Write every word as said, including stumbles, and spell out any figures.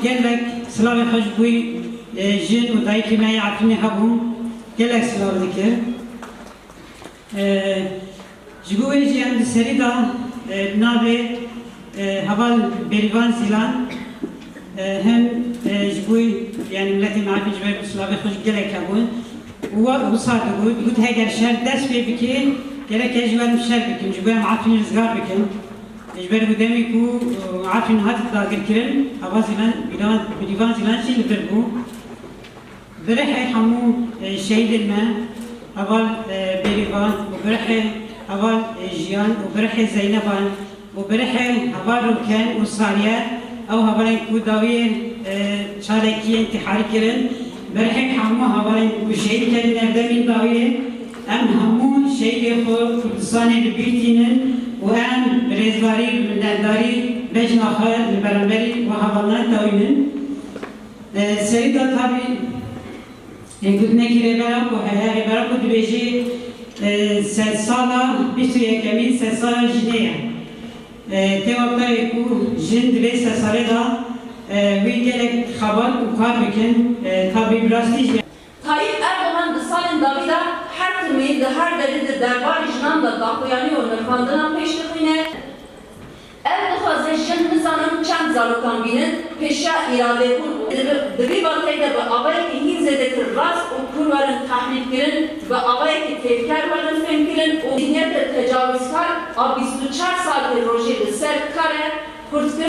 Gelek silavê xwe ji bo, e, jin û dayikê me yê Efrînê hebû. Gelek silav dike. E, ji bo wê jî em di serî de, e, bi navê, e, heval Bêrîvan Zîlan, e, hem, e, ji bo, yani, miletê me Efrîn ji ber ku silavê xwe jî gelek hebûn. Û we wisa digot, digot, heger şer dest pê bike, gerek ez jî werim şer bikim, ji bo em Efrîn rizgar bikin. Ji ber ku demê ku, e, Efrîn hat dagirkirin, heval Zîlan, Bêrîvan, Bêrîvan Zîlan jî li vir bû. Bi rihê hemû, e, şehîdên me, heval, e, Bêrîvan û bi rihê heval, e, Jiyan û bi rihê Zeyneban û bi rihê heval Rûken û Sariye, ew hevalên ku dawiyê, e, çalekî yên tîharî kirin, bi rihê hemû hevalên ku şehîd kirin nerdemên dawiyê, em hemû şehîdê xwe Kurdistanê li bîr tînin û em bi rêzdarî, bi minnetdarî bejna xwe li beramberî we hevalan dawînin. E, serî de tabî, e, gotinekî rêbera ku heye, rêbera ku dibêjî, e, sedsala bîst û yekemîn sedsala jinê ye. E, tê wextayê ku jin di vê sedsalê de, e, wî gelek xebat û kar bikin, e, tabî bi rastî jî. Tayyip Erdogan di salên dawî de her timî di her derî di derbarê jinan de daxuyanî û nirxandinan pêş dixîne. Ev dixwaze jin nizanim çend zarokan bînin, pêşiya îradebûn û di, di vî vateyê de bi awayekî hîn zêdetir rast û kûr werin tehlîlkirin, bi awayekî têvker werin fêmkirin û zihniyetê tecawizkar a bîst û çar saetê rojê li ser kar e, kurtkirin.